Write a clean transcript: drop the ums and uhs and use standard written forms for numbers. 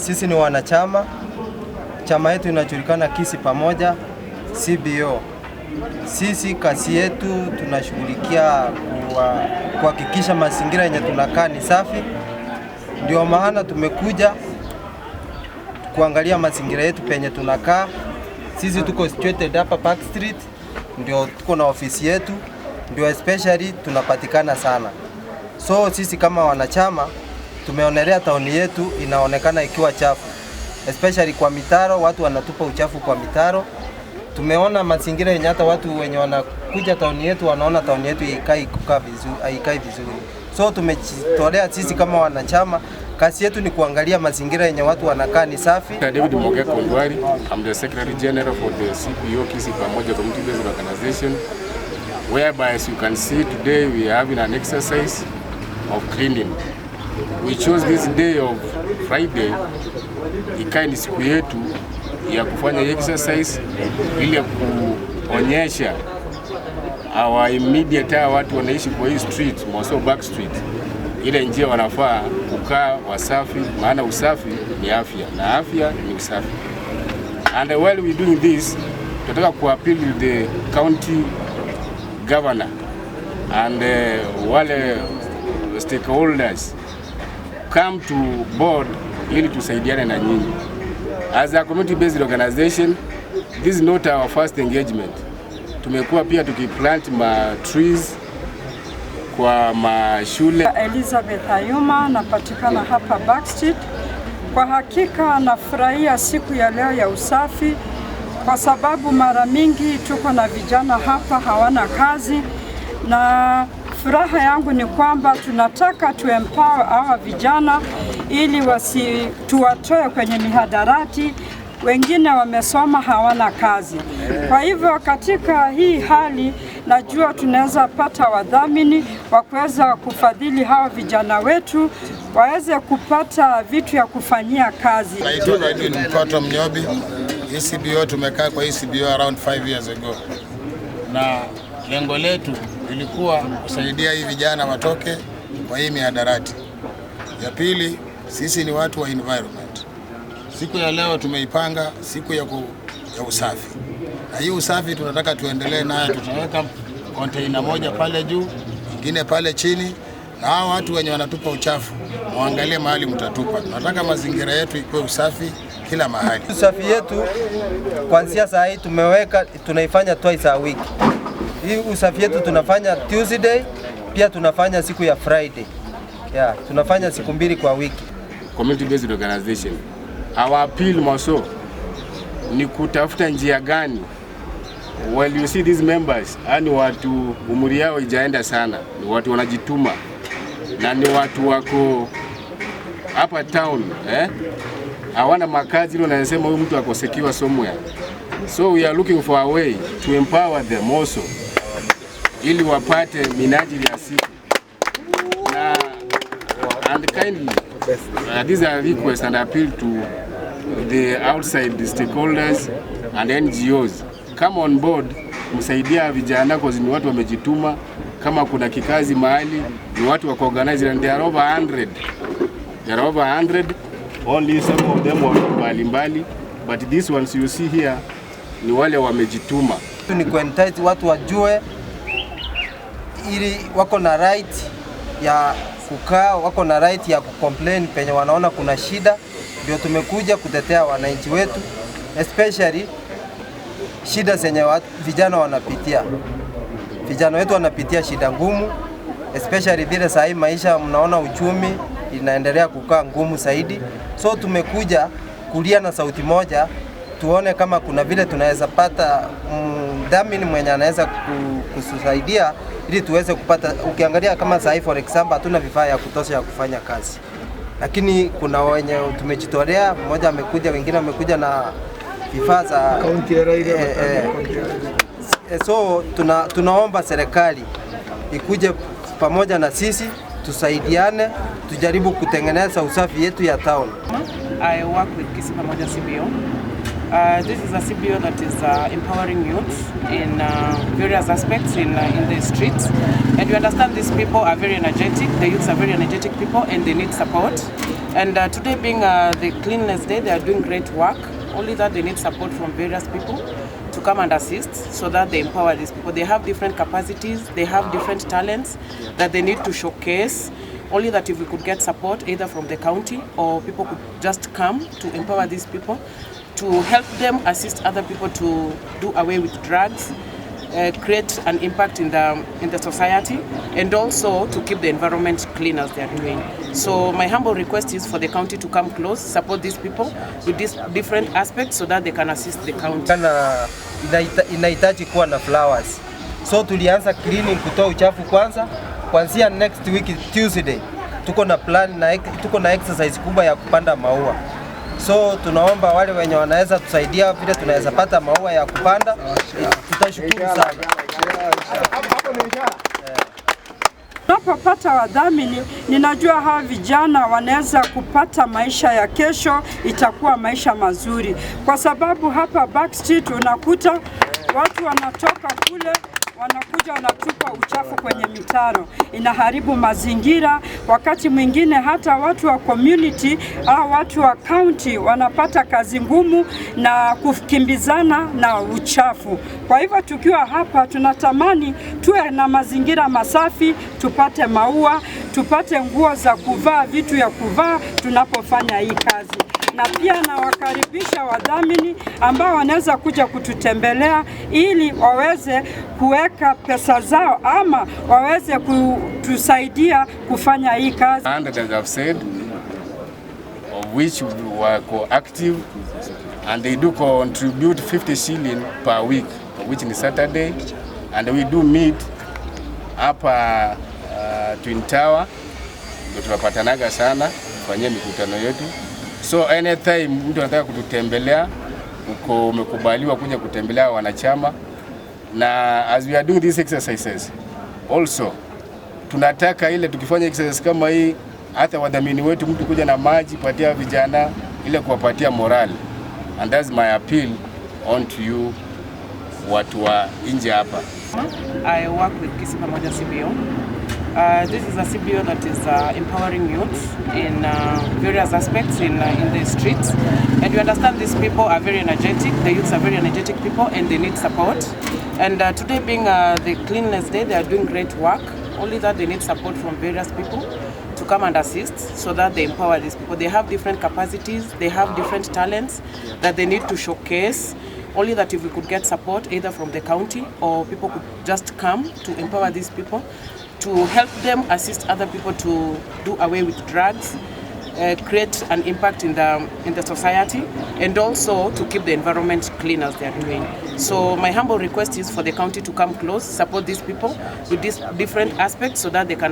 Sisi ni wanachama, chama yetu inajulikana Kisii Pamoja CBO. Sisi kazi yetu tunashughulikia kuhakikisha mazingira yenye tunakaa ni safi. Ndio maana tumekuja kuangalia mazingira yetu penye tunakaa. Sisi tuko situated hapa Park Street, ndio tuko na ofisi yetu, ndio especially tunapatikana sana. So sisi kama wanachama tumeonelea tauni yetu inaonekana ikiwa chafu, especially kwa mitaro, watu wanatupa uchafu kwa mitaro. Tumeona mazingira yenye hata watu wenye wanakuja tauni yetu wanaona tauni yetu haikai kukaa vizuri, haikai vizuri. So tumejitolea sisi kama wanachama, kazi yetu ni kuangalia mazingira yenye watu wanakaa ni safi. David Moge Kondwari. I'm the Secretary General for the CBO Kisii Pamoja Community Based Organization, whereby, as you can see, today we are having an exercise of cleaning. We chose this day of Friday ikae ni siku yetu ya kufanya exercise ili ya kuonyesha our immediate, hawa watu wanaishi kwa hii street, Moso Back Street, ile njia wanafaa kukaa wasafi, maana usafi ni afya na afya ni usafi. And while we doing this, tunataka kuappeal to the county governor and wale stakeholders come to board ili tusaidiane na nyinyi. As a community based organization, this is not our first engagement. Tumekuwa pia tukiplant ma trees kwa mashule. Elizabeth Ayuma, napatikana hapa Back Street. Kwa hakika nafurahia siku ya leo ya usafi kwa sababu mara mingi tuko na vijana hapa hawana kazi, na furaha yangu ni kwamba tunataka tu empower hawa vijana ili wasi tuwatoe kwenye mihadarati. Wengine wamesoma hawana kazi. Kwa hivyo katika hii hali najua tunaweza pata wadhamini wa kuweza kufadhili hawa vijana wetu waweze kupata vitu ya kufanyia kazi. Naitwa Edwin Mkoto Mnyobi. ECBO, tumekaa kwa ECBO around 5 years ago, na lengo letu ilikuwa kusaidia hii vijana watoke kwa hii mihadarati. Ya pili, sisi ni watu wa environment. Siku ya leo tumeipanga siku ya usafi, na hii usafi tunataka tuendelee nayo. Tutaweka container moja pale juu, ingine pale chini, na hao watu wenye wanatupa uchafu muangalie mahali mtatupa. Tunataka mazingira yetu ikuwe usafi kila mahali. Usafi yetu kuanzia saa hii tumeweka, tunaifanya twice a week. Hii usafi yetu tunafanya Tuesday, pia tunafanya siku ya Friday. Yeah, tunafanya siku mbili kwa wiki. Community based organization. Our appeal Moso ni kutafuta njia gani, well, you see these members, yani watu umri yao ijaenda sana, ni watu wanajituma na ni watu wako hapa town, eh? Hawana makazi, ile unasema huyu mtu ako secure somewhere, so we are looking for a way to empower them also ili wapate minajili ya siku na and kindly, these are requests and appeal to the outside stakeholders and NGOs, come on board, msaidia vijana cause ni watu wamejituma. Kama kuna kikazi mahali ni watu wako organized and they are over 100. There are over 100. Only some of them wako mbali mbali, but these ones you see here ni wale wamejituma. Ni kuentice watu wajue ili wako na right ya kukaa, wako na right ya kucomplain penye wanaona kuna shida. Ndio tumekuja kutetea wananchi wetu, especially shida zenye vijana wanapitia. Vijana wetu wanapitia shida ngumu, especially vile saa hii maisha, mnaona uchumi inaendelea kukaa ngumu zaidi, so tumekuja kulia na sauti moja, tuone kama kuna vile tunaweza pata mdhamini mwenye anaweza kutusaidia ili tuweze kupata. Ukiangalia kama saa hii, for example, hatuna vifaa ya kutosha ya kufanya kazi, lakini kuna wenye tumejitolea, mmoja amekuja, wengine wamekuja na vifaa za so tunaomba serikali ikuje pamoja na sisi tusaidiane, tujaribu kutengeneza usafi yetu ya town. I work with Kisii Pamoja CBO. This is a CBO that is empowering youth in various aspects in the streets. And we understand these people are very energetic, the youths are very energetic people and they need support. And today being the cleanliness day, they are doing great work, only that they need support from various people to come and assist so that they empower these people. They have different capacities, they have different talents that they need to showcase. Only that if we could get support either from the county or people could just come to empower these people, to help them assist other people to do away with drugs, create an impact in the society, and also to keep the environment clean as they are doing. So my humble request is for the county to come close, support these people with these different aspects so that they can assist the county. Kana inahitaji kuwa na flowers. So tulianza cleaning, kutoa uchafu kwanza. Kuanzia next week Tuesday tuko na plan na tuko na exercise kubwa ya kupanda maua. So tunaomba wale wenye wanaweza tusaidia vile tunaweza pata maua ya kupanda, tutashukuru sana. Tunapopata wadhamini, ninajua hawa vijana wanaweza kupata maisha ya kesho, itakuwa maisha mazuri, kwa sababu hapa Backstreet unakuta watu wanatoka kule wanakuja wanatupa uchafu kwenye mitaro, inaharibu mazingira. Wakati mwingine hata watu wa community au watu wa county wanapata kazi ngumu na kukimbizana na uchafu. Kwa hivyo tukiwa hapa tunatamani tuwe na mazingira masafi, tupate maua, tupate nguo za kuvaa, vitu ya kuvaa tunapofanya hii kazi. Na pia nawakaribisha wadhamini ambao wanaweza kuja kututembelea ili waweze kuweka pesa zao ama waweze kutusaidia kufanya hii kazi. And as I've said, of which were co-active and they do contribute 50 shilling per week, which is Saturday, and we do meet hapa Twin Tower, ndio tunapatanaga sana kufanyia mikutano yetu. So anytime mtu anataka kututembelea, uko umekubaliwa kuja kutembelea wanachama, na as we are doing these exercises also tunataka ile tukifanya exercise kama hii, hata wadhamini wetu mtu kuja na maji patia vijana ile kuwapatia morale, and that's my appeal on to you watu wa nje hapa. I work with Kisii Pamoja CBO. This is a CBO that is empowering youth in various aspects in the streets. And you understand these people are very energetic, the youths are very energetic people and they need support. And today being the cleanliness day, they are doing great work, only that they need support from various people to come and assist so that they empower these people. They have different capacities, they have different talents that they need to showcase. Only that if we could get support either from the county or people could just come to empower these people, to help them assist other people to do away with drugs, create an impact in the society, and also to keep the environment clean as they are doing. So my humble request is for the county to come close, support these people with these different aspects so that they can